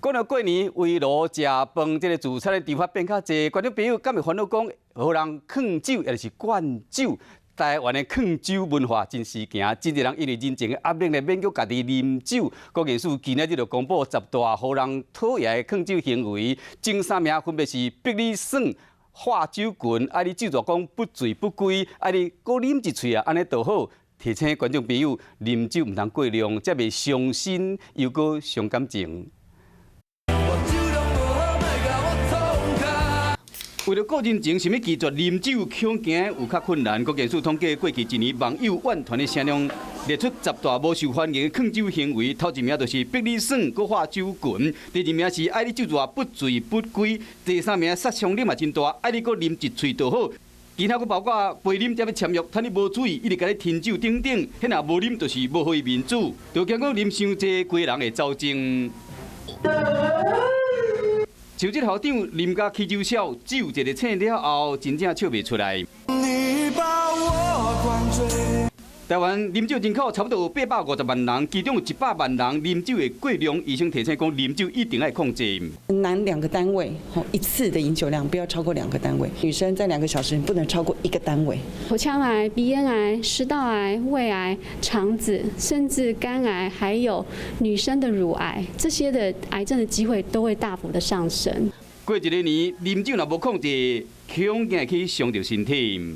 講到過年圍爐食飯，這个聚餐的場合變較濟，觀眾朋友敢會煩惱講，予人勸酒，抑是灌酒？台灣的勸酒文化真時行，真濟人因為人情的壓力咧，勉強家己啉酒。國健署今仔日就公布十大予人討厭的勸酒行為，前三名分別是逼你耍喝酒群，愛你咒詛講不醉不歸，愛你閣啉一喙啊，按呢就好。提醒觀眾朋友，啉酒毋通過量，才袂傷身又閣傷感情。為著顧人情，想欲拒絕啉酒，恐驚有較困難。國健署統計過去一年網友怨傳的聲量，列出十大無受歡迎的勸酒行為。頭一名就是逼你耍，閣喝酒群；第二名是愛你咒詛不醉不歸；第三名殺傷力嘛真大，愛你閣啉一喙就好。其他閣包括陪啉才欲簽約，趁你無注意，一直共你添酒等等。彼若無啉，就是無予伊面子。就驚講啉傷濟，規人會走精。像這校長啉甲起酒痟，酒一个醒了後，真正笑袂出來。台灣啉酒人口差不多有850萬人，其中有100萬人啉酒會過量。醫生提醒講，啉酒一定愛控制。男兩個單位，一次的飲酒量不要超過兩個單位。女生在2個小時不能超過一個單位。口腔癌、鼻咽癌、食道癌、胃癌、腸子，甚至肝癌，還有女生的乳癌，這些的癌症的機會都會大幅的上升。過一个年，啉酒若無控制，恐驚會去傷著身體。